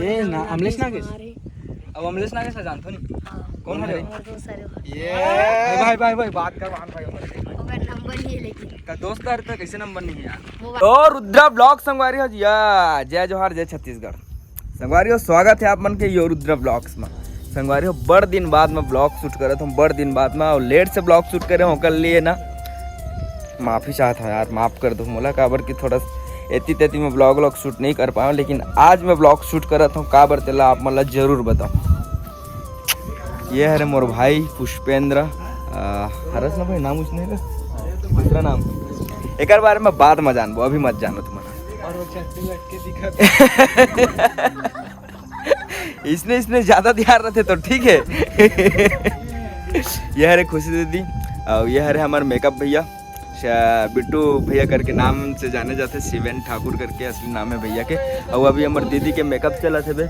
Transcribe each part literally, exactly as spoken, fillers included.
ए ना, अमलेश नागेश। अब अमलेश नागेश ला जानथो नहीं? हाँ। कौन हरे? और बहुत सारे हैं। ये भाई, भाई, भाई, बात कर, मान भाई, ओकर नंबर नहीं है लेकिन। का दोस्त हरे तो कैसे नंबर नहीं है यार? मोबाइल। तो रुद्रा ब्लॉग संगवारी हो जी, या, जय जोहार, जय छत्तीसगढ़। संगवारी हो, स्वागत है आप मन के यो रुद्रा ब्लॉग्स में। संगवारी हो, बड़ दिन बाद में ब्लॉग शूट करत हूँ, बड़ दिन बाद में, और लेट से ब्लॉग शूट करे हूँ, ओकर लिए ना माफी चाहत हूँ यार, माफ कर दो मोला, काबर कि थोड़ा एती तेती में ब्लॉग व्लॉग शूट नहीं कर पाऊँ, लेकिन आज मैं ब्लॉग शूट करत हूँ, काबर तेला आप मन ला जरूर बताऊँ। ये हरे मोर भाई पुष्पेंद्र, आ, हरस ना भाई, नाम उसने हरे? दूसरा नाम। एकर बारे में बाद में जानबो, अभी मत जानो तुम। और वो चड्डी लटके दिखत। इसने, इसने ज्यादा ध्यान रखे तो ठीक है। ये हरे खुशी दीदी, और ये हरे हमारे मेकअप भैया, शा-, बिट्टू भैया करके नाम से जाने जाते, शिवेन ठाकुर करके असली नाम है भैया के। और अभी हमारे दीदी के मेकअप चलत हे बे।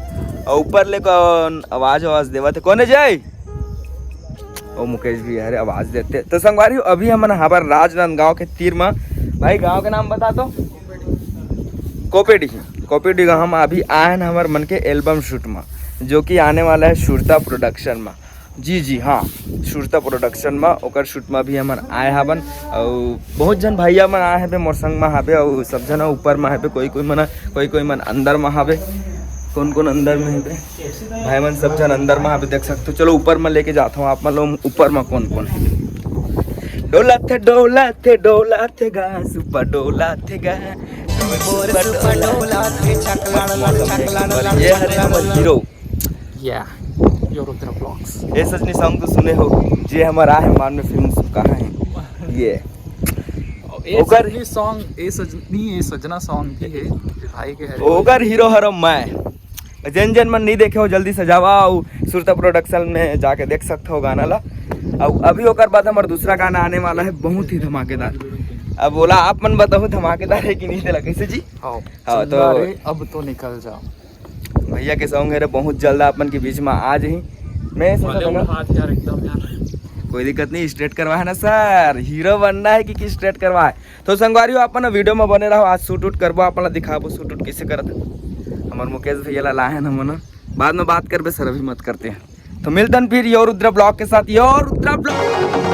और ऊपर ले कौन आवाज, आवाज देवत है, कौन है जय? ओ मुकेश भी हरे आवाज देते। तो संगवारी हो, अभी हमन हबर राजनांदगांव के तीर मा। भाई गांव के नाम बता तो। कोपेडी। कोपेडी गांव हम अभी आए हैं हमर मन के एल्बम शूट मा, जो कि आने वाला है सुरता प्रोडक्शन मा। जी जी हाँ, सुरता प्रोडक्शन मा ओकर शूट मा भी हमन आए हबन। अउ बहुत झन भैया मन आए हबे मोर संग मा हबे, अउ सब झन ऊपर मा हबे, कोई कोई मन, कोई कोई मन अंदर मा हबे। कौन कौन अंदर में हबे? भाई मन सब झन अंदर मा अभी देख सकते हो। चलो ऊपर मा लेके जाता हूँ आप मन ला, ऊपर मा कौन कौन है। डोला थे, डोला थे, डोला थे गा, सुपर डोला थे गा। बोर सुपर डोला थे, छकलाड़ लाड़, छकलाड़ लाड़, ये हरे हमर हीरो। या, यो रुद्र ब्लॉग्स। ए सजनी सॉन्ग तो सुने हो, जे हमर आहे मान में फिल्म कहाँ है ये। ए ओकर सजनी सॉन्ग, ए सजनी, ए सजना सॉन्ग भी है, ये भाई के है। ओकर हीरो हरो मैं। जेन जेन मन नहीं देखे हो, जल्दी से जावा अउ सुरता प्रोडक्शन में जाके देख सकते हो गाना ला। अउ अभी ओकर बाद हमारा दूसरा गाना आने वाला है, बहुत ही धमाकेदार। अब बोला आप मन बताओ धमाकेदार है कि नहीं, तेला कैसे जी? हाँ। हाँ, तो चंदा रे, अब तो निकल जाओ। भैया के सॉन्ग है रे, बहुत जल्द आप मन के बीच में आ जाही। मैं ऐसा वाले लगा उठा हाथ यार, एकदम यार। कोई दिक्कत नहीं, स्ट्रेट करवा है ना सर, हीरो बनना है कि, कि स्ट्रेट करवा है। तो संगवारी हो, अपन वीडियो में बने रहो, आज शूट उट करबो, अपन ला दिखाबो शूट उट कैसे करत है। हमारे मुकेश भैया ला लाए हैं ना मना, बाद में बात करबे सर, अभी मत करते हैं। तो मिलतन फिर यो रुद्र ब्लॉग के साथ, यो रुद्र ब्लॉग।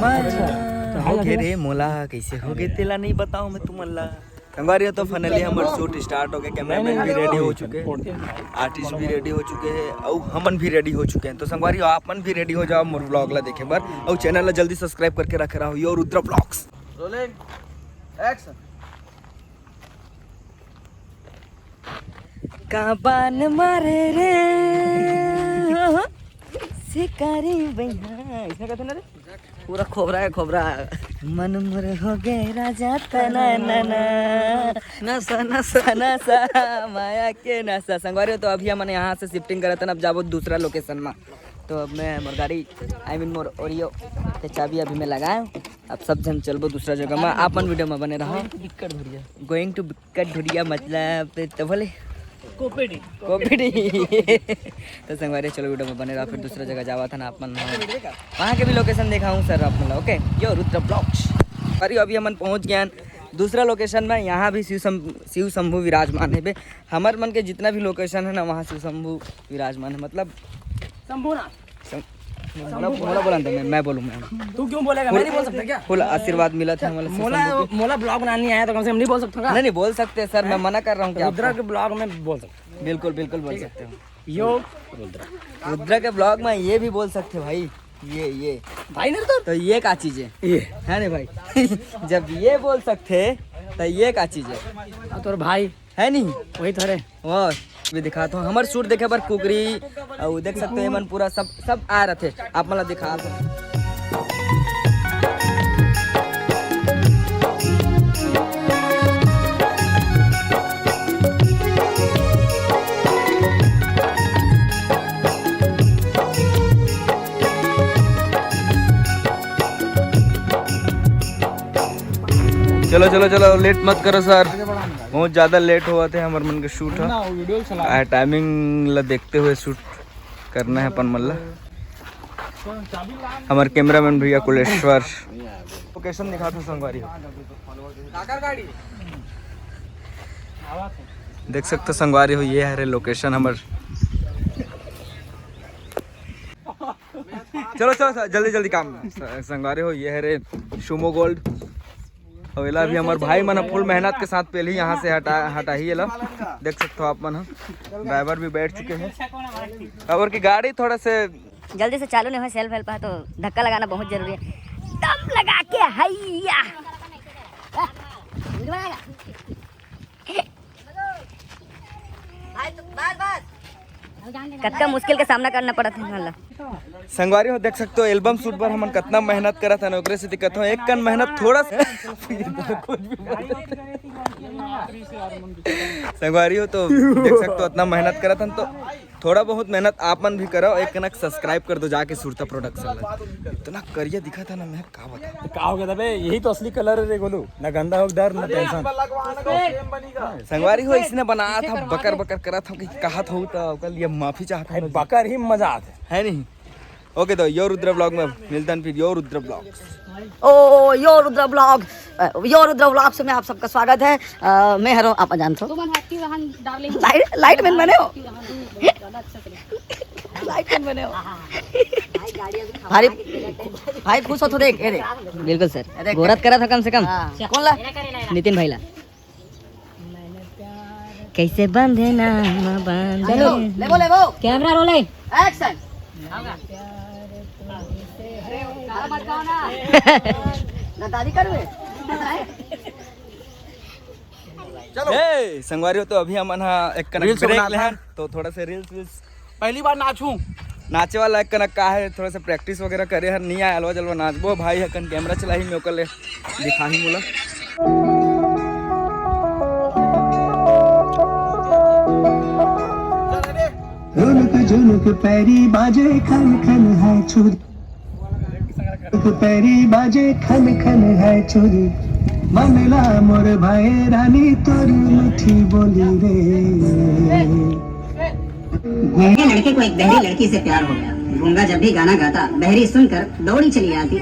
मैं होगे रे मोला, कैसे होगे तेला नहीं बताओ मैं तुमन ला। संगवारी हो, तो फाइनली हमर शूट स्टार्ट हो गए, कैमरामैन भी रेडी हो चुके हैं, आर्टिस्ट भी रेडी हो चुके हैं, और हमन भी रेडी हो चुके हैं। तो संगवारी हो, आप मन भी रेडी हो जाओ मोर व्लॉग ला देखे बर, और चैनल ला जल्दी सब्सक्राइब करके रखे रहो, यो रुद्र व्लॉग्स। Rolling, action. का बान मारे रे शिकारी भैया, इसने कहते ना रे, पूरा खोबरा है खोबरा। मन मोर हो गए राजा तना नना, नसा नसा नसा, माया के नसा। संगवारी हो, तो अभी हमन यहाँ से शिफ्टिंग करत हन, अब जाबो दूसरा लोकेशन में। तो अब मैं मोर गाड़ी, आई मीन मोर ओरियो के चाबी अभी मैं लगाए, अब सब झन चलबो दूसरा जगह में। आप मन वीडियो में बने रहो। गोइंग टू बिक्कट ढुरिया। गोइंग टू बिक्कट ढुरिया मतलब तो बोले कोपेडी। कोपेडी। तो संगवारी चलो वीडियो में बने रहो, फिर दूसरा जगह जावा था ना आप मन, वहाँ के भी लोकेशन देखा हूँ सर आप मन ला। ओके, यो रुद्र ब्लॉग्स। अरे अभी हमन पहुँच गए हैं दूसरा लोकेशन में। यहाँ भी शिव शं-, शिव शंभू विराजमान है बे। हमर मन के जितना भी लोकेशन है ना, वहाँ शिव शंभू विराजमान है, मतलब शंभूनाथ। शं-, मोला मोला बोला, मैं मैं बोलूँ, मैं। तू क्यों बोलेगा? मैं नहीं बोल सकता क्या? फुल आशीर्वाद मिला था, मोला मोला ब्लॉग बनाने नहीं आया तो कम से कम नहीं बोल सकता क्या? नहीं नहीं, बोल सकते हैं सर, मैं मना कर रहा हूँ क्या? रुद्रा के ब्लॉग में बोल सकता हूँ। बिल्कुल बिल्कुल बोल सकते हो। यो रुद्रा के ब्लॉग में ये भी बोल सकते हो भाई। ये ये भाई नहीं तो तो ये का चीज है? ये है नहीं भाई। जब ये बोल सकते हैं तो ये का चीज है? तोर भाई है नहीं? वही थोड़े। और भी दिखाता हूँ हमर शूट देखे बर कुकरी, और देख सकते हो ये मन पूरा सब सब आ रहे थे। आप मतलब दिखा दो। चलो चलो चलो, लेट मत करो सर, बहुत ज्यादा लेट हुआ थे हमर मन के शूट है। टाइमिंग ला देखते हुए शूट करना है अपन मन ला। हमर कैमरामैन भैया कुलेश्वर। लोकेशन दिखा था संगवारी हो। देख सकते हो संगवारी हो, ये है रे लोकेशन हमर। चलो चलो चलो, जल्दी जल्दी काम। संगवारी हो, ये है रे सुमो गोल्ड। अउ एला भी हमर भाई मन फुल मेहनत के साथ पहले ही यहाँ से हटा हटा ही एला। देख सकते हो आप मन ह, ड्राइवर भी बैठ चुके हैं। अब की गाड़ी थोड़ा से जल्दी से चालू नहीं हो, सेल्फ हेल्प है तो धक्का लगाना बहुत जरूरी है। दम लगा के हैया। कतका मुश्किल के सामना करना पड़त हे हमन ला। संगवारी हो, देख सकते हो एल्बम शूट बर हमन कतना मेहनत करत हन, ओकरे से दिक्कत हो एक कन मेहनत थोड़ा सा। संगवारी हो तो देख सकते हो इतना मेहनत करत हन तो थोड़ा बहुत मेहनत आप मन भी करो, एक कनक सब्सक्राइब कर दो जाके सुरता प्रोडक्शन ला। इतना करिया दिखा था ना मैं, का बता। का हो गया था बे? यही तो असली कलर है रे गोलू, ना गंदा हो डर ना टेंशन। संगवारी हो इसने बनाया था, बकर बकर करा था कि कहा था तो ओकर लिए माफी चाहता हूँ। बकर ही मजा आता है। है नहीं? ओके तो यो रुद्र ब्लॉग में मिलता है फिर, यो रुद्र ब्लॉग। ओ यो रुद्र ब्लॉग, अ, यो रुद्र ब्लॉग्स में आप सबका स्वागत है। अ, मैं हरो आप जानते हो तुमन एक्टिव रहन डार्लिंग। लाइट लाइट मैन बने हो। लाइट मैन बने हो। भाई भाई खुश हो तो देख, ये देख। बिल्कुल सर, अरे गोरत करा था कम से कम। हाँ। कौन ला? नितिन भाई ला। कैसे बंधे ना बांधे। चलो, लेवो, लेवो। कैमरा रोले। एक्शन। ना दादी करवे। चलो। ए, संगवारी हो, तो अभी हमन हा एक कनक रील्स ब्रेक बनात ले हन। हन, तो थोड़ा से रील्स वील्स। पहली बार नाचूं। नाचे वाला एक कनक का है, थोड़ा सा प्रैक्टिस वगैरह करे हन, नहीं आया अलवा जलवा नाचबो। भाई हकन कैमरा चलाही, मैं ओकर ले दिखाही मोला। रुनुक झुनुक पैरी बाजे खन खन है छुरी। रुनुक पैरी बाजे खन खन है छुरी। मन ला मोर भाई रानी तोरी मीठी बोली रे। एक लड़के को एक बहरी लड़की से प्यार हो गया। गूंगा जब भी गाना गाता, बहरी सुनकर दौड़ी चली आती।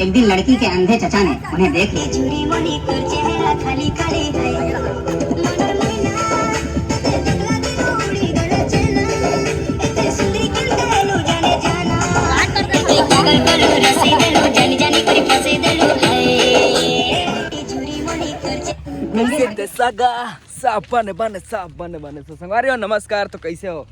एक दिन लड़की के अंधे चचा ने उन्हें देख लिया। सगा सब बने बने, सब बने बने। तो संगवारी हो, नमस्कार, तो कैसे हो?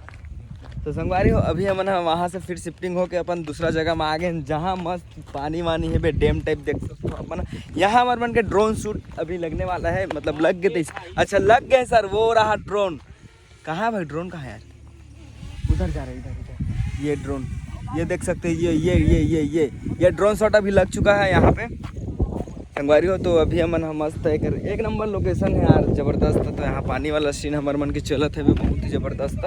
तो संगवारी हो, अभी हमन ह वहाँ से फिर शिफ्टिंग होके अपन दूसरा जगह में आ गए हैं, जहाँ मस्त पानी वानी है बे, डैम टाइप देख सकते हो अपन। यहाँ हमारे मन के ड्रोन शूट अभी लगने वाला है, मतलब लग गए थे। अच्छा, लग गए सर, वो रहा ड्रोन। कहाँ है भाई ड्रोन, कहाँ है यार? उधर जा रहे, इधर, इधर। ये ड्रोन, ये देख सकते हैं, ये ये ये ये ये ये ड्रोन शॉट अभी लग चुका है यहाँ पे। संगवारी हो, तो अभी हमन ह मस्त एक, एक नंबर लोकेशन है यार, जबरदस्त। तो यहाँ पानी वाला सीन हमर मन के चलत है भी बहुत ही जबरदस्त।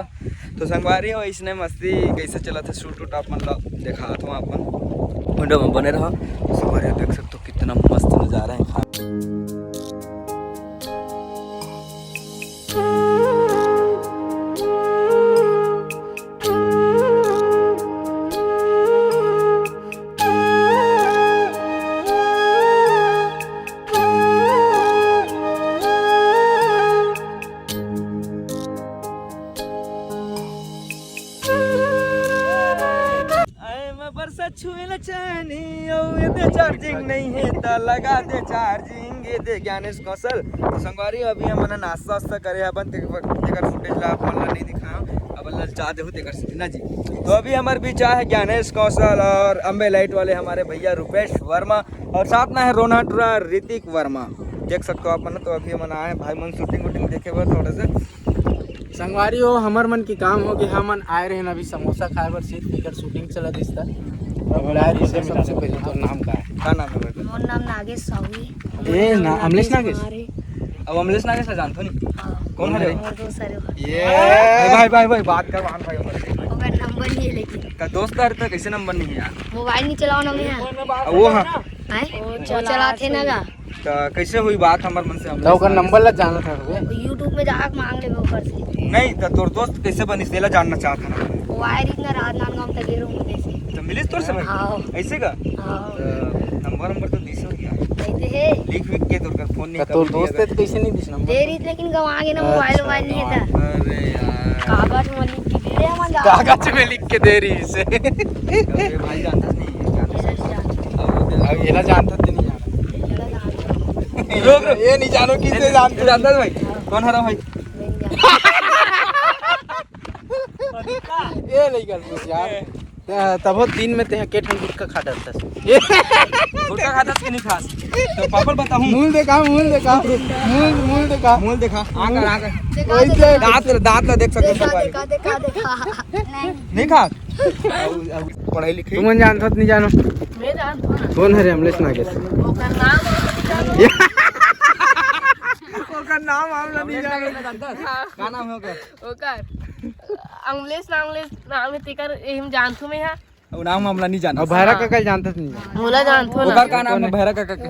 तो संगवारी हो, इसने मस्ती कैसे चलत है, शूट वूट आप मन ला दिखात हूँ अपन वीडियो में बने रहो। तो संगवारी हो, देख सकते हो कितना मस्त नज़ारा है। चैनी, ओ, ये दे चार्जिंग नहीं है, त लगा दे चार्जिंग, ये दे ज्ञानेश कौशल। तो संगवारी, अभी हमन ह नाश्ता वास्ता करे हबन, तेकर, तेकर फुटेज ला आप मन ला नहीं दिखाओ, अब ललचा देहू तेकर सेती ना जी। तो अभी हमर बीच आहे ज्ञानेश कौशल और अम्बे लाइट वाले हमारे भैया रूपेश वर्मा, और साथ में है रोना टुरा ऋतिक वर्मा। देख सकते हो आप मन। तो अभी हमन आए हैं भाई मन शूटिंग वूटिंग देखे बर थोड़ा से। संगवारी हो, हमर मन के काम हो गया, हमन आए रहे अभी समोसा खाए बर, सिर्फ एकर शूटिंग चला दिस त। अब बुलाए रहे सबसे पहले। तो नाम का है? का नाम है भाई? मोर नाम नागेश साहू हे। ए, ना, अमलेश नागेश? कुमार हे। अब अमलेश नागेश ला जानथो नहीं? हाँ। कौन हरे? मोर दोस्त हरे। ये भाई, भाई, भाई, बात कर, मान भाई, ओकर से। ओकर नंबर नहीं है लेकिन। का दोस्त हरे त कैसे नंबर नहीं है यार? मोबाइल नहीं चलाओ ना मैं। अब वो हाँ। हैं? वो चलाथे ना गा। त कैसे हुई बात हमर मन से? त ओकर नंबर ला जानत हवे। YouTube में जाके मांग लेबे ओकर से। नहीं, त तोर दोस्त कैसे बनिस, तेला जानना चाहत हन। वो आए रहिस ना राजनांदगांव तक, गेरो होने से। त मिलिस तोर से भाई? हाँ। ऐसे का? हाँ। त नंबर, नंबर तो दिस हो गया। कैसे है? लिख विख के तोर कर फोन नहीं त तोर दोस्त है, तो कैसे नहीं दिस नंबर? दे रही, लेकिन गवा गे ना, मोबाइल, अच्छा, मोबाइल नहीं था। अरे यार। कागज में लिख के दे रहे हम। कागज में लिख के दे रही इसे। अरे भाई, जानता नहीं है, जानता नहीं। अब एला जानता तो नहीं जानता। रुक, रुक। ये नहीं जानो किसे जानते। जानता है भाई? कौन हरा भाई? ये नहीं कर कुछ यार। त-, तभो दिन में तेहा के ठन गुटखा खा डरतस। गुटखा खातस कि नहीं खास? तो पापड़ बताऊं? मुंह देखा, मुंह देखा, मुंह, मुंह देखा। मुंह देखा, आकर, आकर। देखा, वही देखा। दांत, दांत ला देख सकते हो देखा, संगवारी। देखा, देखा, देखा। नहीं। नहीं खास? पढ़ाई लिखाई? तुमन जानत हो त नहीं जानो? मैं जानत हूँ ना। कौन हरे अमलेश नागेश? ओकर नाम ओकर नाम हम ला नहीं जानो। हाँ। का नाम है ओकर? ओकर अमलेश नाम ले, नाम है तेकर, यही में जानथू मैं हा। वो नाम हम ला नहीं जानो। और भैरा काका जानत नहीं जानो? मोला जानथो ना। ओकर का नाम है भैरा काका के?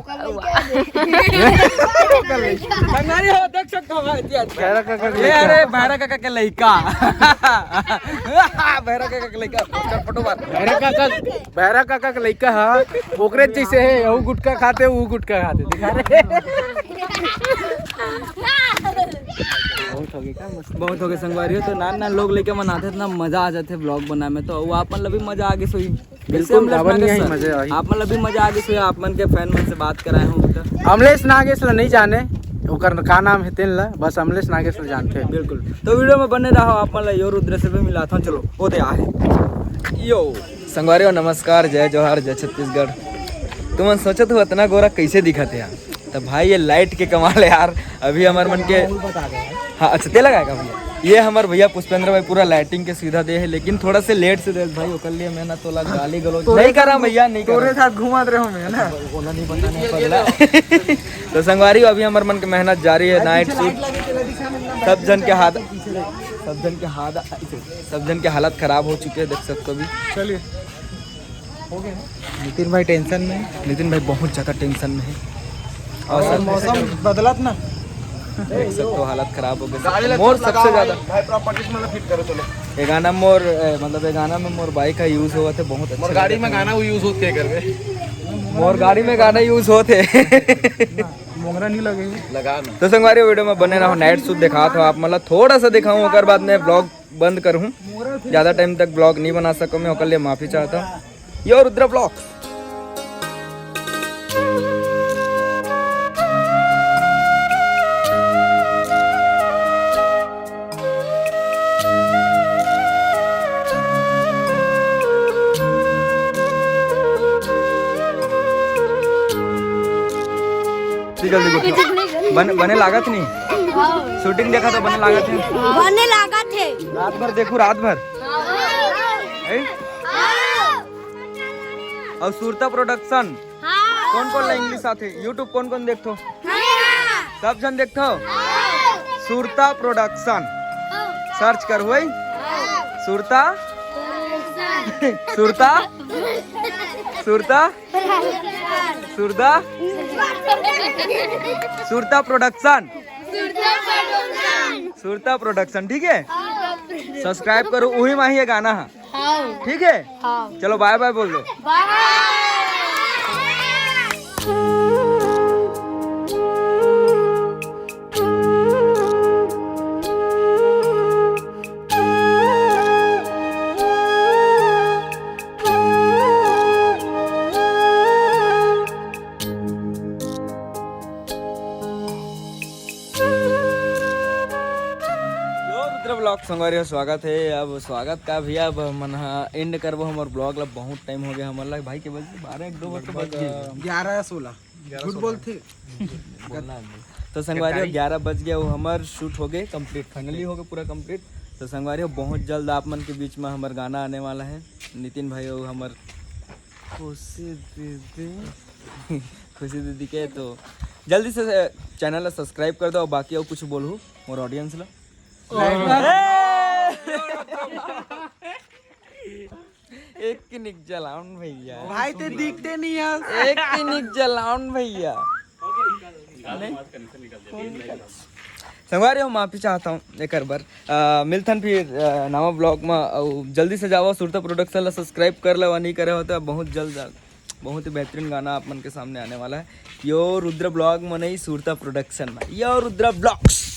संगवारी हो, देख सकते हो भाई, जी, अच्छा। भैरा काका के ए, लइका। अरे, भैरा काका के लइका। भैरा काका के लइका, चल फोटो मार। भैरा काका, भैरा काका के लइका ह, ओकरे जैसे है, वो गुटखा खाते, वो गुटखा खाते, दिखा रहे। बहुत हो गया, क्या मस्त। बहुत हो गया संगवारी हो, तो नान नान लोग लेके मन आथे, इतना मजा आ जाथे vlog बनाए में, तो वो अपन ला भी मजा आ गया सोई। बिल्कुल, अमलेश नागेश सर, मजे आई। आप मन ला भी मजा आ गइस होही, आप मन के fan मन से बात कराए हूँ तो। अमलेश नागेश ला नहीं जाने, ओकर का नाम है तेन ला, बस अमलेश नागेश ला जानते हैं। बिल्कुल, तो video में बने रहो, आप मन ला यो रुद्र से भी मिलाता हूँ। चलो, वो दे आ है। यो, संगवारी हो, नमस्कार, जय जोहार, जय छत्तीसगढ़। तुमन सोचत हो, इतना गोरा कैसे दिखत है यार? तो भाई, ये light के कमाल है यार। अभी हमर मन के, हाँ, अच्छा, तेल लगाएगा भैया। ये हमर भैया पुष्पेंद्र भाई पूरा lighting के सुविधा दे है, लेकिन थोड़ा से late से दे भाई, ओकर लिए मैं ना तोला गाली गलौज नहीं करा भैया, नहीं करा। तोरे साथ घुमात रहो मैं ना। ओला नहीं बताने पड़ला। तो संगवारी, अभी हमर मन के मेहनत जारी है, night shoot। सब जन के हाथ, सब जन के हाथ, सब जन के हालत खराब हो चुके हैं, देख सकते हो अभी। चलिए। नितिन भाई tension में है। नितिन भाई बहुत ज्यादा tension में है। और और सर मौसम बदलत ना। देख सकते हो, हालत खराब हो गई। गाड़ी ला मोर चोट लगा सबसे भाई, ज्यादा भाई properties में fit करो, चलो। ये गाना मोर, ए, मतलब, ये गाना में मोर bike का use होवत है, बहुत मोर अच्छा गाड़ी लगता में है। गाना use होत के करबे? मोर गाड़ी में गाना use होत है। मोंगरा नहीं लगे। लगा ना। तो संगवारी, video में बने रहो, night shoot दिखात हो आप, मतलब, थोड़ा सा दिखाऊं, ओकर बाद में vlog बंद करहूँ, ज़्यादा time तक vlog नहीं बना सकूँ मैं, ओकर लिए माफ़ी चाहता हूँ। यो रुद्र vlog। निकल, निकल। बन-, बने लागत नहीं? हाँ। Shooting देखा तो बने लागत है? बने लागत है। रात भर देखू, रात भर। हाँ। हैं? हाँ। और सुरता Production? हाँ। कौन कौन ला English आथे? YouTube कौन कौन देखथो? हाँ। सब झन देखथो? हाँ। सुरता Production। हाँ। Search कर हुई? हाँ। सुरता? Production। सुरता? सुरता? सुरता? सुरता Production। सुरता Production। सुरता Production, ठीक है? Subscribe करो, उही माही ये गाना है। हाँ। ठीक है? हाँ। चलो, bye bye बोल दो। Bye। संगवारी हो, स्वागत है। अब स्वागत का भैया, अब हमन ह एंड करबो हमर ब्लॉग ला। बहुत टाइम हो गया हमन ला, भाई के बज बारह एक दो बज तो बज गए। ग्यारह सोलह। झूठ बोलथे। तो संगवारी हो, ग्यारह बज गया, वो हमर शूट हो गए कंप्लीट, फाइनली हो गए पूरा कंप्लीट। तो संगवारी हो, बहुत जल्द आप मन के बीच में हमर गाना आने वाला है। नितिन भाई हो हमर खुशी दीदी खुशी दीदी के, तो जल्दी से चैनल ला सब्सक्राइब कर दो। बाकी और कुछ बोलू मोर ऑडियंस ला। एक की निक जलाउन भैया, भाई ते दिखते नहीं है। एक की निक जलाउन भैया। संगवारी हो, माफी चाहता हूँ एक बार। मिलथन फिर नवा ब्लॉग में। जल्दी से जाओ, सुरता प्रोडक्शन ला सब्सक्राइब कर लो, नहीं करे हो तो बहुत जल्द बहुत ही बेहतरीन गाना आप मन के सामने आने वाला है। यो रुद्र ब्लॉग में नहीं, सुरता प्रोडक्शन में। यो रुद्र ब्लॉग्स।